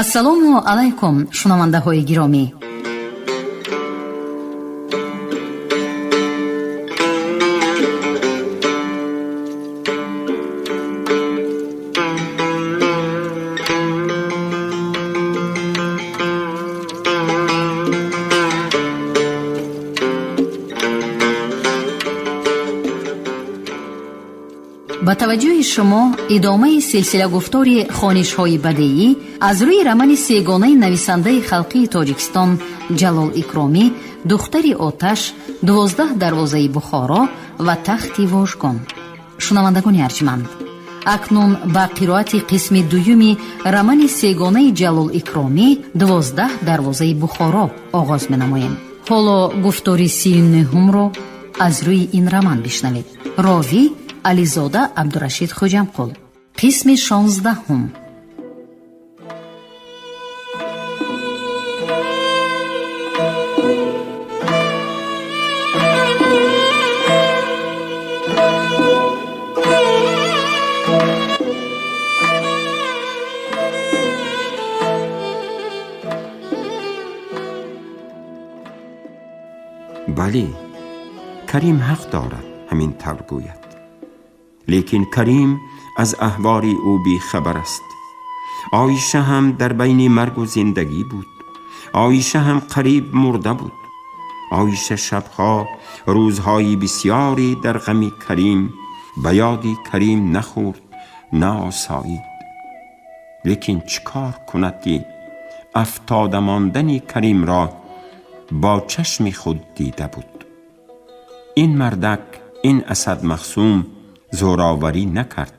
Ассалому алайкум, шунавандаҳои гиромӣ. Ба таваҷҷӯҳи шумо идомаи силсилагуфтори хонишҳои бадеӣ аз рӯи романи сегонаи нависандаи халқии Тоҷикистон Ҷалол Икромӣ «Духтари оташ», «12 дарвозаи Бухоро» ва «Тахти вожгон». Шунавандагони арҷманд, акнун ба қироати қисми дуюми романи сегонаи Ҷалол Икромӣ «12 дарвозаи Бухоро» оғоз менамоем. Ҳоло гуфтори 39-умро аз рӯи ин роман бишнавед. Ровӣ Ализода Абдурашид Хоҷамқул. Қисми 16-ум. Бале, Карим ҳақ дорад ҳамин тавр гӯяд. Лекин Карим аз аҳвори ӯ бихабар аст. Оиша ҳам дар байни марг ва зиндагӣ буд. Оиша ҳам қариб мурда буд. Оиша шабҳо, рӯзҳои бисёре дар ғами Карим, ба ёди Карим нахӯрд, наосоид. Лекин чӣ кор кунад, ки афтода мондани Каримро бо чашми худ дида буд. Ин мардак, ин Асад Махсум зӯроварӣ накард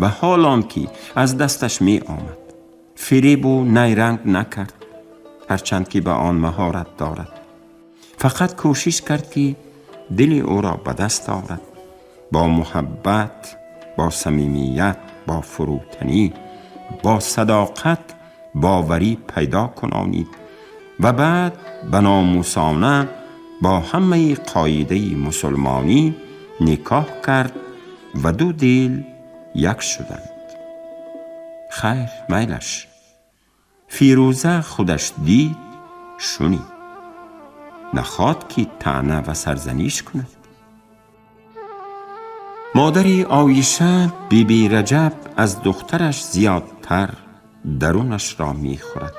ва ҳол он ки аз дасташ меомад, фиребу найранг накард, ҳарчанд ки ба он маҳорат дорад. Фақат кӯшиш кард, ки дили ӯро ба даст орад, бо муҳаббат, бо самимият, бо фурӯтанӣ, бо садоқат боварӣ пайдо кунонид ва баъд ба номусона бо ҳамаи қоидаи мусулмонӣ никоҳ кард ва ду дил як шуданд. Хайр, майлаш. Фирӯза худаш дид, шунид. Нахоҳад ки таъна ва сарзаниш кунад. Модари Оиша, Биби Раҷаб, аз духтараш зиёдтар дарунашро мехӯрад.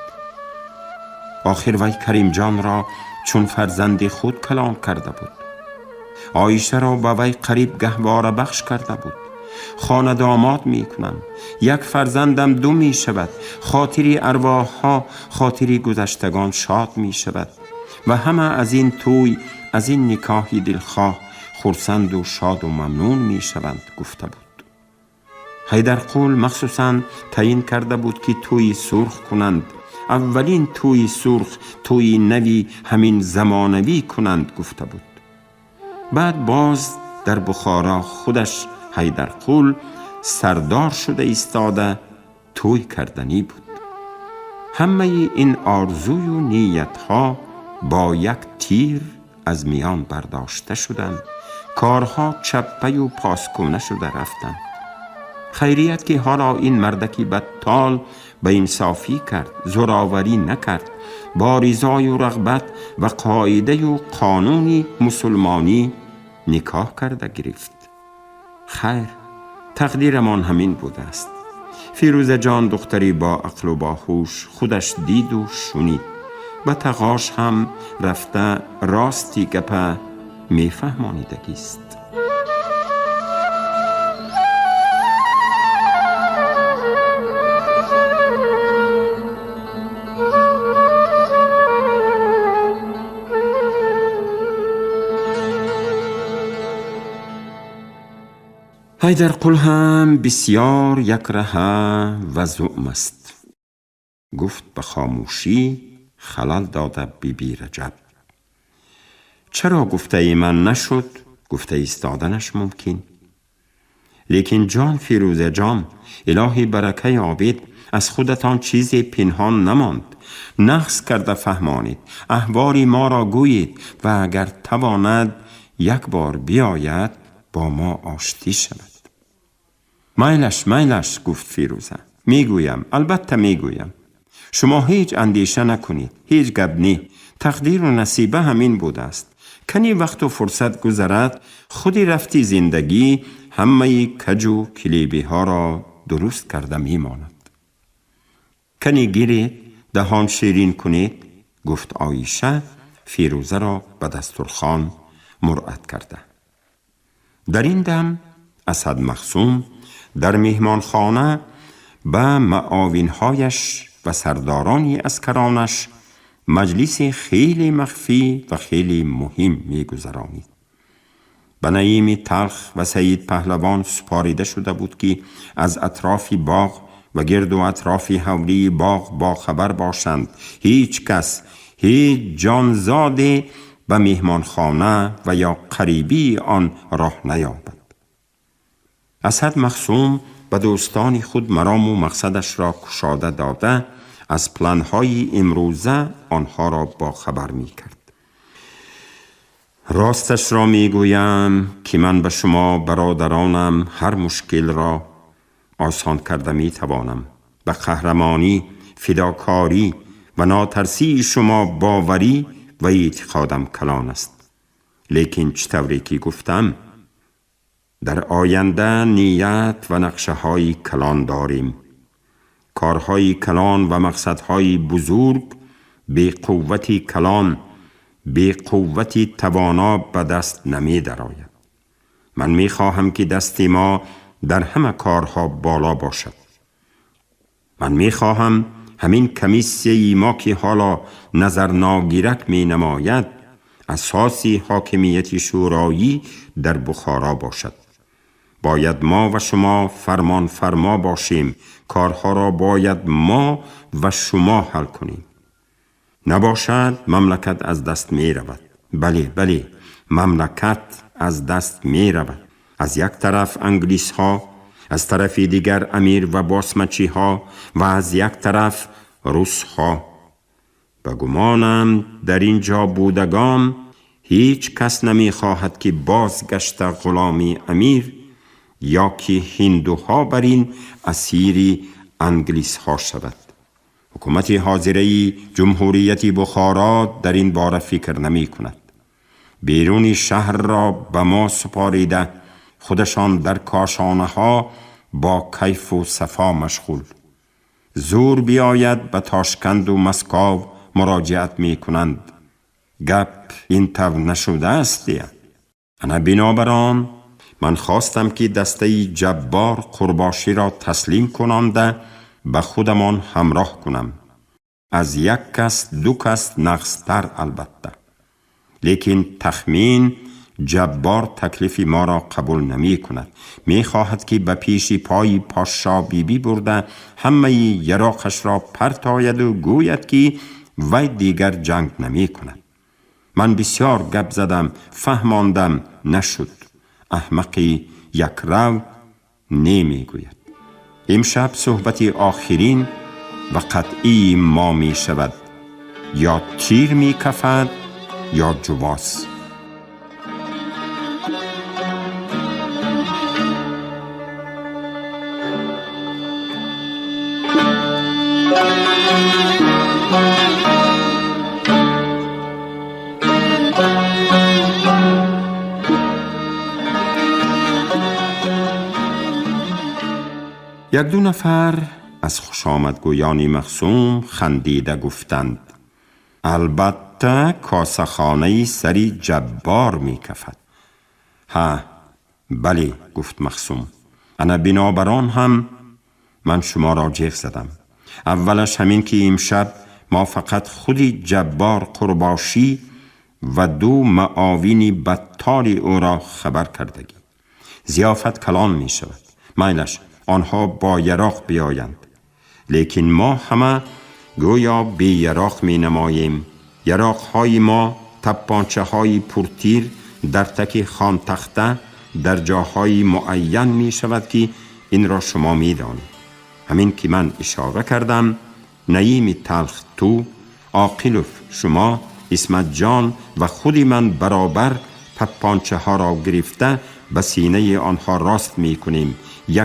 Охир вай Каримҷонро чун фарзанди худ калон карда буд. Оишаро ба вай қариб гаҳвора бахш карда буд. Хона домод мекунам, як фарзандам ду мешавад, хотири арвоҳҳо, хотири гузаштагон шод мешавад ва ҳама аз ин тӯй, аз ин никоҳи дилхоҳ хурсанду шоду мамнун мешаванд, гуфта буд. Ҳайдарқул махсусан таъин карда буд, ки тӯйи сурх кунанд, аввалин тӯйи сурх, тӯйи нави ҳамин замонавӣ кунанд, гуфта буд. Баъд боз дар Бухоро худаш Ҳайдарқул сардор шуда истода тӯй карданӣ буд. Ҳамаи ин орзую ниятҳо бо як тир аз миён бардошта шуданд. Корҳо чаппаю поскуна шуда рафтанд. Хайрият, ки ҳоло ин мардаки баттол ба инсофӣ кард, зӯроварӣ накард, бо ризою рағбат ва қоидаю қонуни мусулмонӣ никоҳ карда гирифт. Хайр, тақдирамон ҳамин будааст. Фирӯзаҷон духтари бо ақлу боҳуш, худаш диду шунид. Ба тағош ҳам рафта рости гапа мефаҳмонидагист. Ҳайдарқул ҳам бисьёр якраҳа ва зуъм аст, гуфт ба хомӯшӣ халал дода Биби Раҷаб. Чаро гуфтаи ман нашуд, гуфта истоданаш мумкин. Лекин ҷон Фирӯзаҷон, илоҳи барака ёбед, аз худатон чизе пинҳон намонд. Нағз карда фаҳмонед, аҳвори моро гӯед ва агар тавонад як бор биёяд, бо мо оштӣ шавад. Майлаш, майлаш, гуфт Фирӯза. Мегӯям, албатта мегӯям. Шумо ҳеҷ андеша накунед, ҳеҷ гап не, тақдиру насиба ҳамин будааст. Кани вақту фурсат гузарад, худи рафти зиндагӣ ҳамаи каҷу килибиҳоро дуруст карда мемонад. Кани гиред, даҳон ширин кунед, гуфт Оиша Фирӯзаро ба дастурхон муръат карда. Дар ин дам Асад Махсум дар меҳмонхона ба маовинҳояш ва сардорони аскаронаш маҷлиси хеле махфӣ ва хеле муҳим мегузаронид. Ба Наими Талх ва Саид Паҳлавон супорида шуда буд, ки аз атрофи боғ ва гирду атрофи ҳавлии боғ бохабар бошанд. Ҳеҷ кас, ҳеҷ ҷонзоде ба меҳмонхона ва ё қарибии он роҳ наёбад. Асад Махсум ба дӯстони худ марому мақсадашро кушода дода, аз планҳои имрӯза онҳоро бохабар мекард. Росташро мегӯям, ки ман ба шумо бародаронам ҳар мушкилро осон карда метавонам. Ба қаҳрамонӣ, фидокорӣ ва нотарсии шумо боварӣ ва эътиқодам калон аст. Лекин чӣ тавре ки гуфтам, дар оянда ният ва нақшаҳои калон дорем. Корҳои калон ва мақсадҳои бузург бе қуввати калон, бе қуввати тавоно ба даст намедарояд. Ман мехоҳам, ки дасти мо дар ҳама корҳо боло бошад. Ман мехоҳам ҳамин комиссияи мо, ки ҳоло назарногирак менамояд, асоси ҳокимияти шӯроӣ дар Бухоро бошад. Бояд мо ва шумо фармонфармо бошем. Корҳоро бояд мо ва шумо ҳал кунем. Набошад, мамлакат аз даст меравад. Бале, бале, мамлакат аз даст меравад. Аз як тараф англисҳо, аз тарафи дигар амир ва босмачиҳо ва аз як тараф русҳо. Ба гумонам, дар ин ҷо будагон ҳеҷ кас намехоҳад, ки бозгашта ғуломи амир ё ки ҳиндуҳо бар ин асири англисҳо шавад. Ҳукумати ҳозираи ҷумҳурияти Бухоро дар ин бора фикр намекунад. Беруни шаҳрро ба мо супорида, худашон дар кошонаҳо бо кайфу сафо машғул. Зур биёяд, ба Тошканду Москов муроҷиат мекунанд. Гап ин тавр нашудааст. Ана бинобар он ман хостам, ки дастаи Ҷаббор Қурбоширо таслим кунонда ба худамон ҳамроҳ кунам. Аз як кас ду кас нағзтар, албатта. Лекин тахмин Ҷаббор таклифи моро қабул намекунад. Мехоҳад, ки ба пеши пои Пошшо Бибӣ бурда, ҳамаи яроқашро партояду гӯяд, ки вай дигар ҷанг намекунад. Ман бисёр гап задам, фаҳмондам, нашуд. Аҳмақи якрав не мегӯяд. Имшаб суҳбати охирин ва қатъии мо мешавад. Ё тир мекафад, ё ҷувоз. Як-ду нафар аз хушомадгӯёни Махсум хандида гуфтанд: албатта, косахонаи сари Ҷаббор мекафад. Ҳа, бале, гуфт Махсум, ана бинобар он ҳам ман шуморо ҷеғ задам. Аввалаш ҳамин, ки имшаб мо фақат худи Ҷаббор Қурбошӣ ва ду маовини баттори ӯро хабар кардагӣ. Зиёфат калон мешавад. Майлаш, онҳо бо яроқ биёянд, лекин мо ҳама гӯё беяроқ менамоем. Яроқҳои мо таппончаҳои пуртир дар таки хонтахта дар ҷоҳои муайян мешавад, ки инро шумо медонед. Ҳамин ки ман ишора кардам, Наими Талх ту, Оқилов шумо, Исматҷон ва худи ман баробар таппончаҳоро гирифта ба синаи онҳо рост мекунем.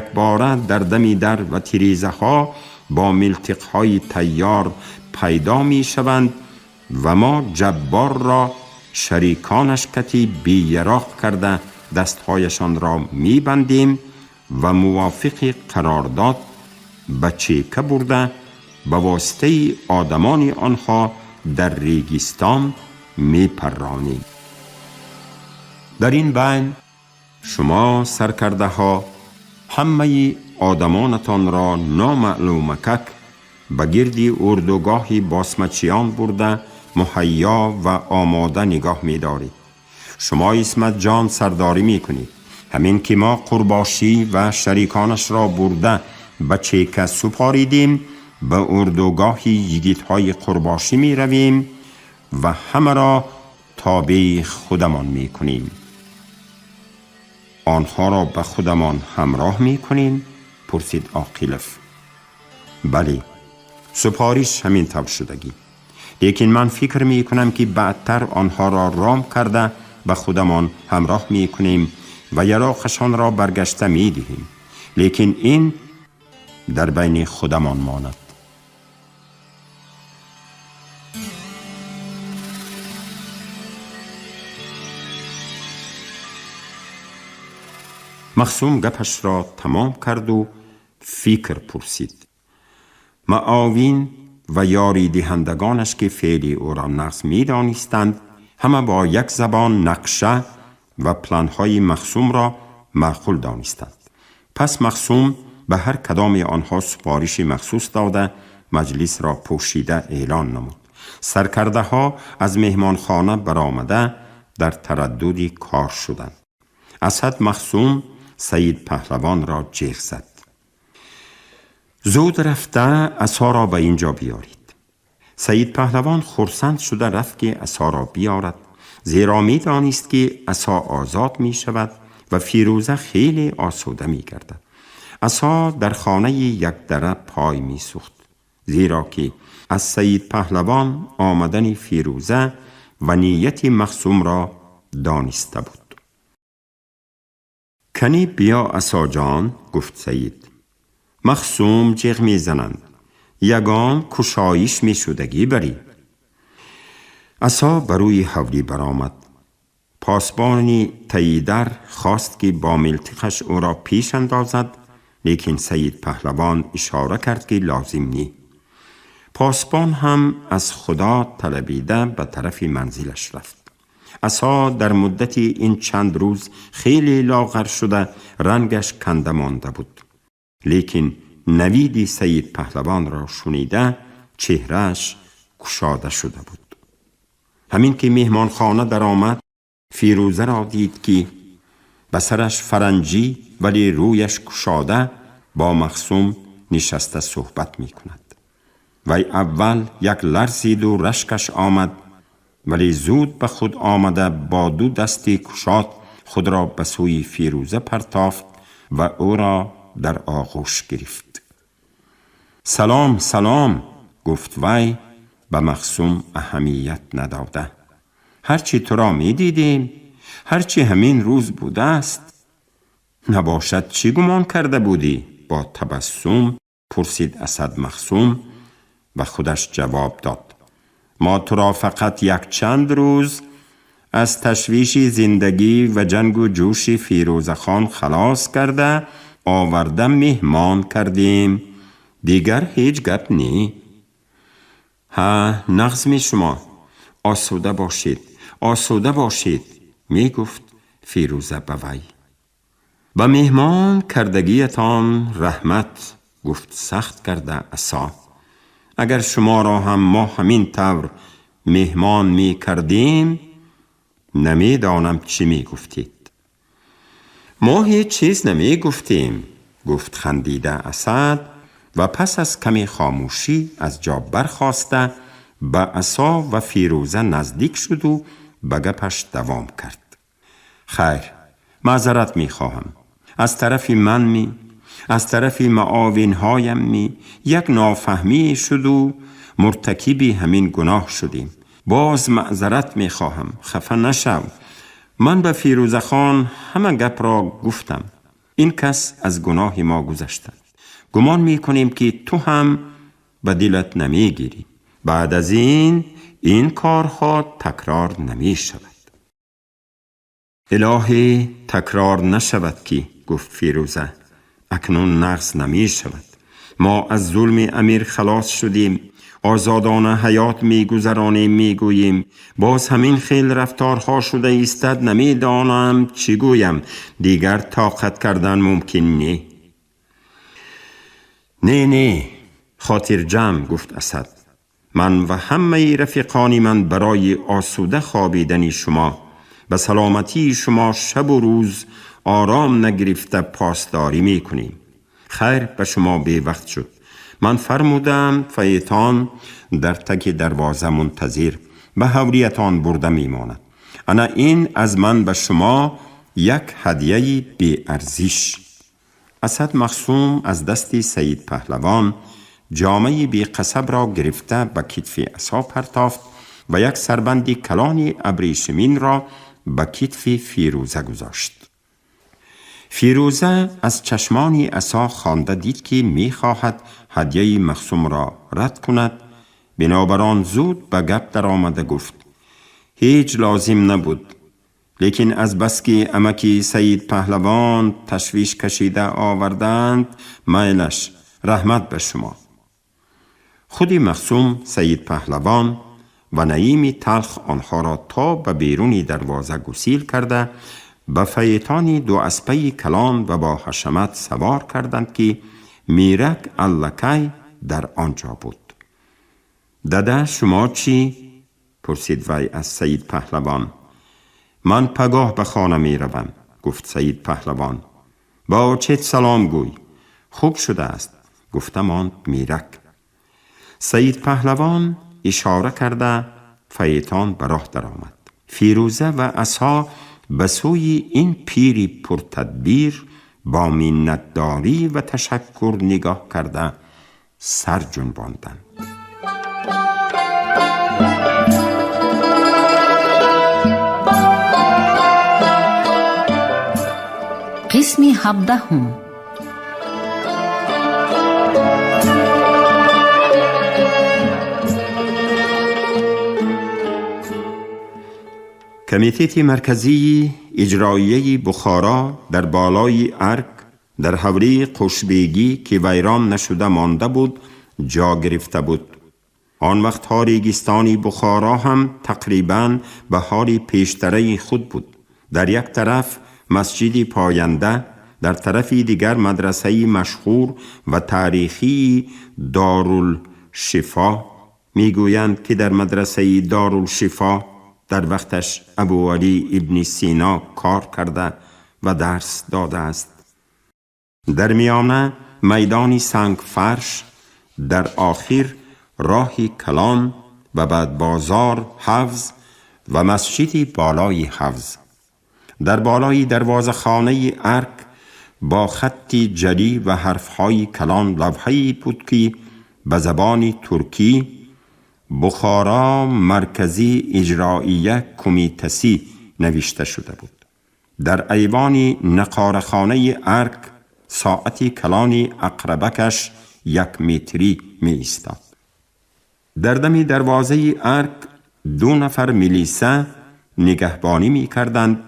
Якбора дар дами дар ва тирезаҳо با ملتقهای تیار پیدا می شوند و ما جبار را شریکانش کتی بی یراق کرده دستهایشان را می بندیم و موافق قرارداد به چیکه برده به واسطه آدمان آنها در ریگستان می پرانیم. در این بین شما سرکرده ها همه آدمانتان را نامعلومکک به گرد اردوگاه باسمچیان برده مهیا و آماده نگاه می دارید. شما عصمت جان سرداری می کنید. همین که ما قرباشی و شریکانش را برده به چیکه سپاریدیم، به اردوگاه یگیت‌های قرباشی می رویم و همه را تابع خودمان می کنیم. آنها را به خودمان همراه می کنیم؟ پرسید عاقلف. بله، سپارش همین طور شدگی. لیکن من فکر می کنم که بعدتر آنها را رام کرده به خودمان همراه می کنیم و یراقشان را برگشته می دهیم. لیکن این در بین خودمان ماند. مخصوم گپش را تمام کرد و فکر پرسید. معاون و یاری دهندگانش که فعل او را نقص می دانستند، همه با یک زبان نقشه و پلانهای مخصوم را معقول دانستند. پس مخصوم به هر کدام آنها سپارش مخصوص داده مجلس را پوشیده اعلان نمود. سرکرده ها از مهمانخانه برآمده در تردد کار شدند. اسد مخصوم سید پهلوان را جیغ زد. زود رفته عصا را به اینجا بیارید. سید پهلوان خرسند شده رفت که عصا را بیارد، زیرا می دانست که عصا آزاد می شود و فیروزه خیلی آسوده می گردد. عصا در خانه یک دره پای می سوخت، زیرا که از سید پهلوان آمدن فیروزه و نیت مخصوم را دانسته بود. کنی بیا عصا جان، گفت سید. مخصوم جیغ می زنند، یگان کشایش می شدگی بری. عصا بر روی حولی برآمد. پاسبان تیدر خواست که با ملتقش او را پیش اندازد، لیکن سید پهلوان اشاره کرد که لازم نی. پاسبان هم از خدا طلبیده به طرف منزلش رفت. عصا در مدت این چند روز خیلی لاغر شده، رنگش کنده مانده بود. لیکن نوید سید پهلوان را شنیده چهرهش کشاده شده بود. همین که مهمانخانه در آمد، فیروزه را دید که به سرش فرنجی ولی رویش کشاده با مخصوم نشسته صحبت می کند. وی اول یک لرزید و رشکش آمد، ولی زود به خود آمده با دو دستی کشاد خود را به سوی فیروزه پرتافت و او را در آغوش گرفت. سلام سلام، گفت وی به مخصوم اهمیت نداده. هرچی تو را می دیدیم، هرچی همین روز بوده است. نباشد چی گمان کرده بودی؟ با تبسم پرسید اسد مخصوم و خودش جواب داد. ما تو را فقط یک چند روز از تشویش زندگی و جنگ و جوش فیروزه خان خلاص کرده آورده مهمان کردیم، دیگر هیچ گپ نی. ها نغز می شما، آسوده باشید، آسوده باشید، می گفت فیروزه به وی. به مهمان کردگیتان رحمت، گفت سخت کرده عصا. اگر شما را هم ما همین طور مهمان می کردیم، نمی دانم چی می گفتید. ما هیچ چیز نمی گفتیم، گفت خندیده اسد و پس از کمی خاموشی از جا برخاسته به عصا و فیروزه نزدیک شد و به گپش دوام کرد. خیر، معذرت می خواهم. از طرف من می، از طرف معاونهایم می یک نافهمی شد و مرتکب همین گناه شدیم. باز معذرت می خواهم، خفه نشو. من به فیروزه خان همه گپ را گفتم. این کس از گناه ما گذشتند. گمان می کنیم که تو هم به دلت نمی گیری. بعد از این کارها تکرار نمی شود. الهی تکرار نشود که، گفت فیروزه، اکنون نقض نمی شود. ما از ظلم امیر خلاص شدیم، آزادانه حیات می گذرانیم، می گوییم. باز همین خیل رفتارها شده ایستد، نمی دانم چی گویم. دیگر طاقت کردن ممکن نی. نه نه، خاطر جمع، گفت اسد. من و همه رفیقانی من برای آسوده خوابیدن شما، به سلامتی شما شب و روز آرام نگرفته پاسداری می کنیم. خیر به شما بی وقت شد. من فرمودم فیتان در تک دروازه منتظر به حوریتان برده می ماند. انا این از من به شما یک هدیه بی ارزش. اسد مخصوم از دست سید پهلوان جامعه بی قصب را گرفته به کتف عصا پرتافت و یک سربند کلان ابریشمین را به کتف فیروزه گذاشت. فیروزه از چشمان عصا خوانده دید که می خواهد هدیه مخصوم را رد کند. بنابران زود به گپ در آمده گفت: هیچ لازم نبود، لیکن از بس که امکی سید پهلوان تشویش کشیده آوردند، میلش، رحمت به شما. خودی مخصوم، سید پهلوان و نعیم تلخ آنها را تا به بیرون دروازه گسیل کرده به فیتان دو اسپه کلان و با حشمت سوار کردند که میرک الکی در آنجا بود. دده شما چی؟ پرسید وی از سید پهلوان. من پگاه به خانه می روم، گفت سید پهلوان. با چت سلام گوی. خوب شده است، گفته ماند میرک. سید پهلوان اشاره کرده فیتان به راه درآمد. فیروزه و عصا به سوی این پیری پرتدبیر با منتداری و تشکر نگاه کرده سر جنباندند. قسمی 17. کمیته مرکزی اجراییه بخارا در بالای ارک در حوری قشبیگی که ویران نشده مانده بود جا گرفته بود. آن وقت ها ریگستان بخارا هم تقریباً به حال پیشتره خود بود. در یک طرف مسجد پاینده، در طرف دیگر مدرسه مشهور و تاریخی دارالشفا. میگویند که در مدرسه دارالشفا در وقتش ابوعلی ابن سینا کار کرده و درس داده است. در میانه میدانی سنگ فرش، در آخر راه کلان و بعد بازار حوض و مسجد بالای حوض. در بالای دروازه خانه ارک با خط جلی و حرفهای کلان لوحه‌ای بود که به زبان ترکی بخارا مرکزی اجراییه کمیتسی نوشته شده بود. در ایوان نقارخانه ارک ساعت کلان عقربکش 1 متری می ایستاد. در دم دروازه ارک 2 نفر میلیسه نگهبانی می کردند،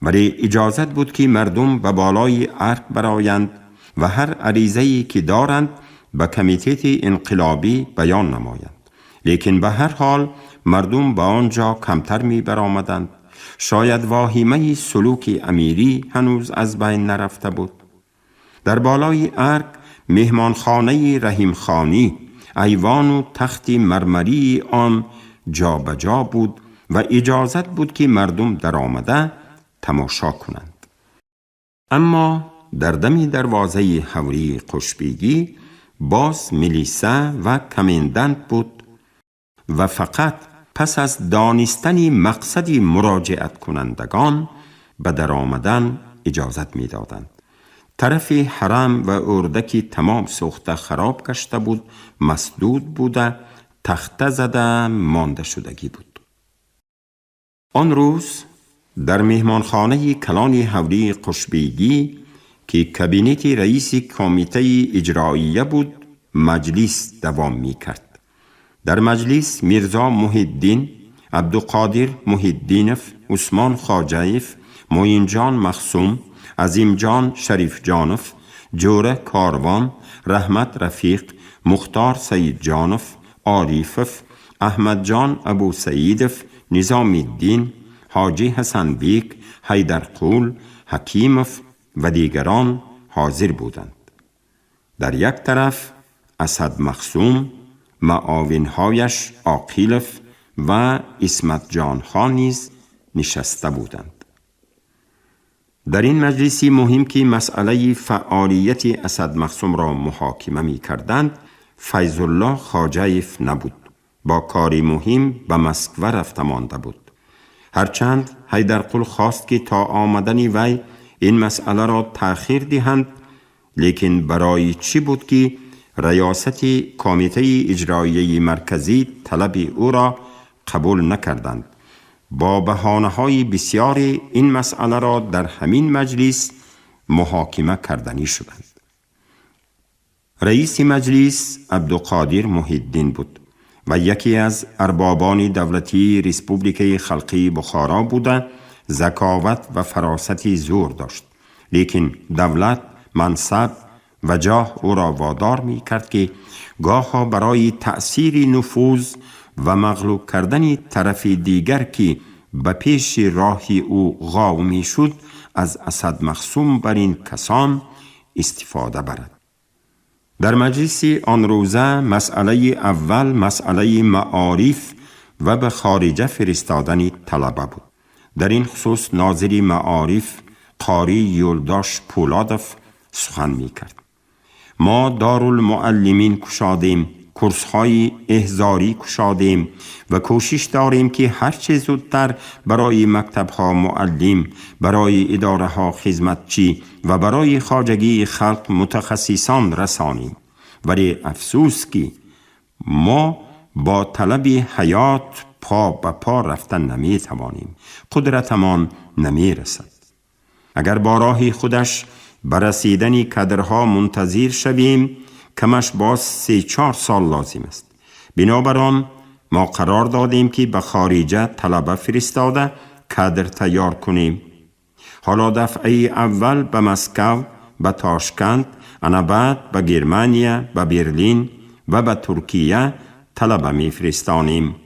ولی اجازت بود که مردم به بالای ارک برآیند و هر عریضه‌ای که دارند به کمیته انقلابی بیان نمایند. لیکن به هر حال مردم به آنجا کمتر می برآمدند. شاید واهمه سلوک امیری هنوز از بین نرفته بود. در بالای ارک مهمانخانه رحیمخانی، ایوان و تخت مرمری آن جا به جا بود و اجازت بود که مردم در آمده تماشا کنند. اما در دم دروازه حوری قشبیگی باز میلیسه و کمندنت بود و فقط پس از دانستن مقصد مراجعت کنندگان به در آمدن اجازت می دادند. طرف حرم و اردکی تمام سوخته خراب گشته بود، مسدود بوده، تخته زده مانده شدگی بود. آن روز در مهمانخانه کلان حولی قشبیگی که کابینت رئیس کمیته اجراییه بود مجلس دوام می کرد. در مجلس میرزا محی‌الدین، عبدالقادر محی‌الدینف، عثمان خواجه‌یف، معین‌جان مخصوم، عظیم‌جان شریف‌جانف، جوره کاروان، رحمت رفیق، مختار سعیدجانف، عاریفف، احمدجان ابوسعیدف، نظام‌الدین، حاجی حسن بیک، حیدرقول، حکیمف و دیگران حاضر بودند. در یک طرف اسد مخصوم، معاونهایش عاقیلف و عصمت جان خان نیز نشسته بودند. در این مجلس مهم که مسئله فعالیت اسد مخصوم را محاکمه می کردند، فیض الله خواجه‌یف نبود. با کاری مهم به مسکو رفته مانده بود. هرچند حیدرقل خواست که تا آمدن وی این مسئله را تأخیر دهند، لیکن برای چی بود که ریاست کمیته اجرایی مرکزی طلب او را قبول نکردند. با بهانه‌های بسیار این مسئله را در همین مجلس محاکمه کردنی شدند. رئیس مجلس عبدالقادر محی‌الدین بود و یکی از اربابان دولتی رسپوبلیک خلقی بخارا بوده، ذکاوت و فراست زور داشت، لیکن دولت، منصب و جاه او را وادار می کرد که گاها برای تأثیر نفوذ و مغلوب کردن طرف دیگر که به پیش راه او غاو می شد، از اسد مخصوم بر این کسان استفاده برد. در مجلس آن روزه مسئله اول مسئله معارف و به خارجه فرستادن طلبه بود. در این خصوص ناظر معارف قاری یولداش پولادف سخن می کرد. ما دارالمعلمین کشادیم، کورس‌های احضاری کشادیم و کوشش داریم که هر چه زودتر برای مکتب‌ها معلم، برای اداره‌ها خدمتچی و برای خواجگی خلق متخصصان رسانیم. ولی افسوس که ما با طلب حیات پا به پا رفتن نمی‌توانیم، قدرتمان نمی‌رسد. اگر با راه خودش به رسیدن کادرها منتظر شویم، کمش باز 3-4 سال لازم است. بنابراین ما قرار دادیم که به خارجه طلبه فرستاده کادر تیار کنیم. حالا دفعه اول به مسکو، به تاشکند، انا بعد به گرمانیا، به برلین و به ترکیه طلبه میفرستانیم.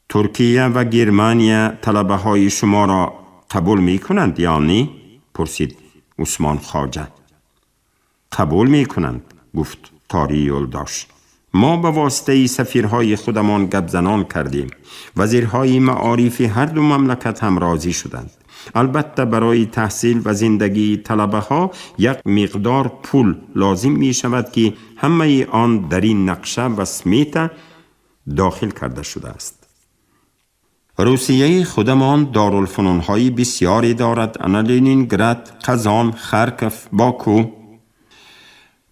ترکیه و گرمانیا طلبه های شما را قبول میکنند یا نه؟ پرسید عثمان خواجه. قبول میکنند، گفت قاری یولداش. ما به واسطه سفیرهای خودمان گپ زنان کردیم. وزیرهای معارف هر دو مملکت هم راضی شدند. البته برای تحصیل و زندگی طلبه ها یک مقدار پول لازم می شود که همه آن در این نقشه و سمیت داخل کرده شده است. روسیه خودمان دارالفنون های بسیاری دارد، انا لنینگراد، قزان، خرکف، باکو.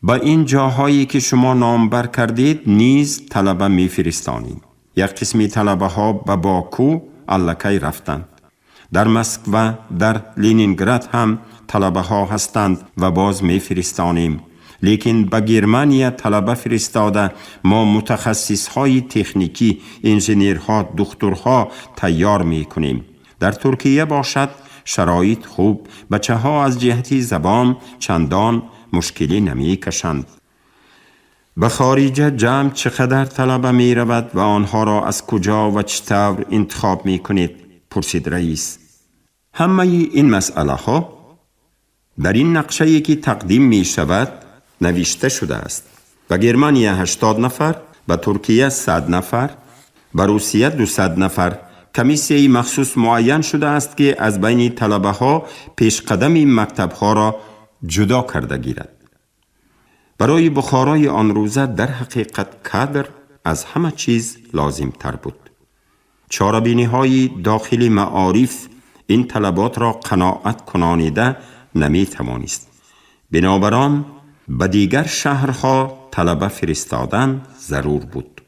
با این جاهایی که شما نامبر کردید نیز طلبه می فرستانیم. یک قسمی طلبه ها به باکو الکی رفتند. در مسکو، در لنینگراد هم طلبه ها هستند و باز می فرستانیم. لیکن به گرمانیا طلبه فرستاده ما متخصص های تکنیکی، انجینیرها، دکترها تیار می کنیم. در ترکیه باشد شرایط خوب، بچه ها از جهت زبان چندان مشکلی نمی کشند. به خارجه جمع چقدر طلبه می رود و آنها را از کجا و چطور انتخاب می کنید؟ پرسید رئیس. همه این مسئله ها در این نقشه که تقدیم می شود نوشته شده است. به گرمانیا 80 نفر، به ترکیه 100 نفر، به روسیه 200 نفر. کمیسیه مخصوص معین شده است که از بین طلبه ها پیش قدم مکتب ها را جدا کرده گیرد. برای بخارای آن روزه در حقیقت کادر از همه چیز لازم تر بود. چاربینی های داخل معارف این طلبات را قناعت کنانیده نمی توانست. بنابراین به دیگر شهرها طلبه فرستادن ضرور بود.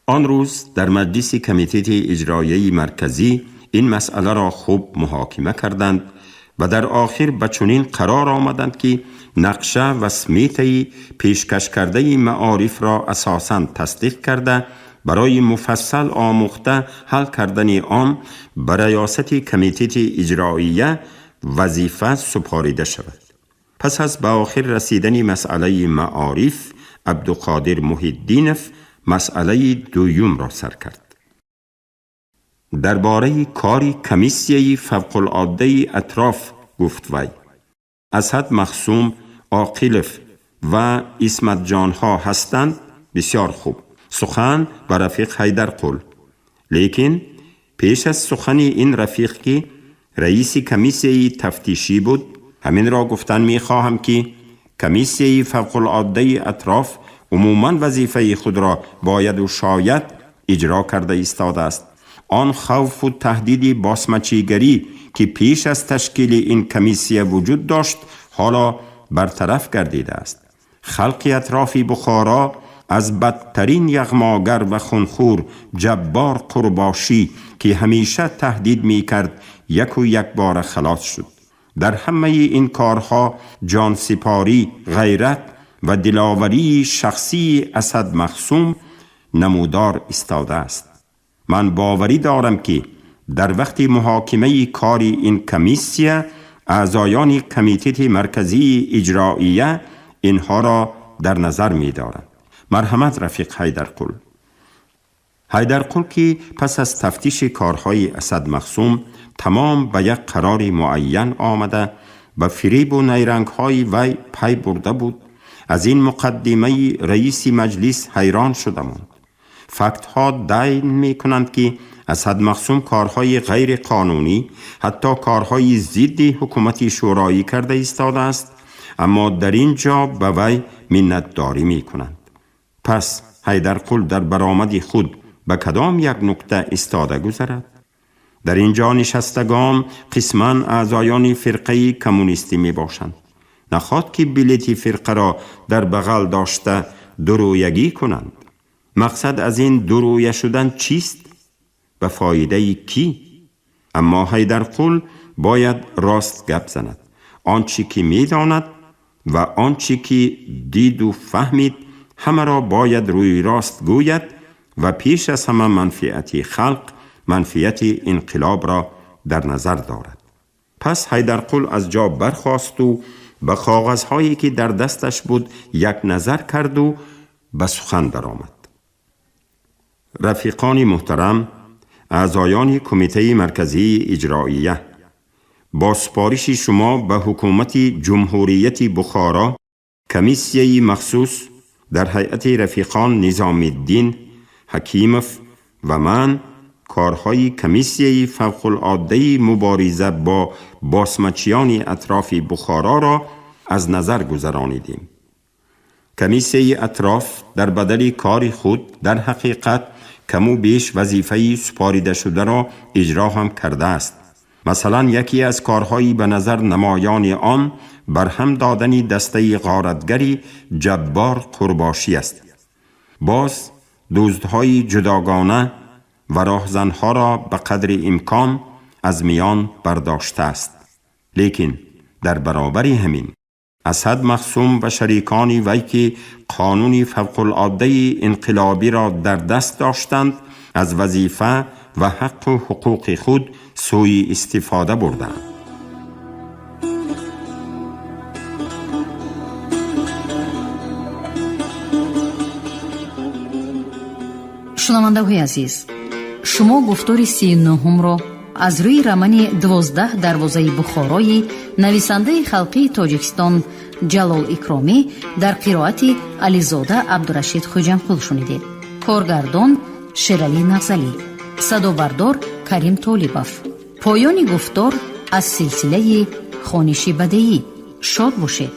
آن روز در مجلس کمیته اجرایی مرکزی این مسئله را خوب محاکمه کردند و در آخر به چنین قرار آمدند که نقشه و سمیته پیشکش کرده معارف را اساساً تصدیق کرده برای مفصل آموخته حل کردن آن به ریاست کمیته اجرائیه وظیفه سپاریده شود. پس از به آخر رسیدن مسئله معارف، عبدالقادر محی‌الدینف مسئله دوم را سر کرد. درباره کاری کمیسیه فوق العاده اطراف گفت وی: اسد مخصوم، عاقلف و عصمت جانها هستند. بسیار خوب. سخن به رفیق حیدر قل. لیکن پیش از سخن این رفیق که رئیس کمیسیه تفتیشی بود، همین را گفتن می خواهم که کمیسیه فوق العاده اطراف عموما وظیفه خود را باید و شاید اجرا کرده ایستاده است. آن خوف و تهدید باسمچیگری که پیش از تشکیل این کمیسیه وجود داشت، حالا برطرف گردیده است. خلق اطراف بخارا از بدترین یغماگر و خونخور جبار قرباشی که همیشه تهدید می کرد یک و یک بار خلاص شد. در همه این کارها جان سپاری، غیرت و دلاوری شخصی اسد مخصوم نمودار ایستاده است. من باوری دارم که در وقت محاکمه کاری این کمیسیه، اعضایان کمیته مرکزی اجرائیه اینها را در نظر می دارند. مرحمت رفیق حیدرقل. حیدرقل که پس از تفتیش کارهای اسد مخصوم تمام به یک قرار معین آمده، به فریب و نیرنگ‌های وی پی برده بود، از این مقدمه رئیس مجلس حیران شده ماند. فکت ها دین می کنند که اسد مخصوم کارهای غیر قانونی، حتی کارهای ضد حکومت شورایی کرده ایستاده است، اما در اینجا به وی منتداری می کنند. پس حیدرقل در برآمد خود به کدام یک نکته ایستاده گذرد؟ در اینجا نشستگان قسما اعضایان فرقه کمونیستی می باشند. نخواد که بلیت فرقه را در بغل داشته درویگی کنند. مقصد از این درویه شدن چیست؟ به فایده کی؟ اما حیدرقل باید راست گپ زند. آنچه که می داند و آنچه که دید و فهمید همه را باید روی راست گوید و پیش از همه منفعت خلق، منفعت انقلاب را در نظر دارد. پس حیدرقل از جا برخاست و به کاغذهایی که در دستش بود یک نظر کرد و به سخن درآمد. رفیقان محترم، اعضایان کمیته مرکزی اجرائیه، با سپارش شما به حکومت جمهوریت بخارا، کمیسیه مخصوص در هیئت رفیقان نظام الدین حکیمف و من کارهای کمیسیه فوق العاده مبارزه با باسمچیان اطراف بخارا را از نظر گذرانیدیم. کمیسیه اطراف در بدل کار خود در حقیقت کم و بیش وظیفه سپاریده شده را اجرا هم کرده است. مثلا یکی از کارهایی به نظر نمایان آن برهم دادن دسته غارتگری جبار قرباشی است. باز دزدهای جداگانه و راهزنها را به قدر امکان از میان برداشته است. لیکن در برابر همین اسد مخصوم و شریکان وی که قانون فوق العاده انقلابی را در دست داشتند، از وظیفه و حق و حقوق خود سوی استفاده بردند. Шунавандаҳои азиз, шумо гуфтори 39-ро аз рӯи романи 12 дарвозаи Бухорои нависандаи халқии Тоҷикистон Ҷалол Икромӣ дар қироати Ализода Абдурашид Хуҷамқул шунидед. Коргардон Шералӣ Нағзалӣ, садобардор Карим Толибов. Поёни гуфтор аз силсилаи хониши бадеӣ. Шод бошед.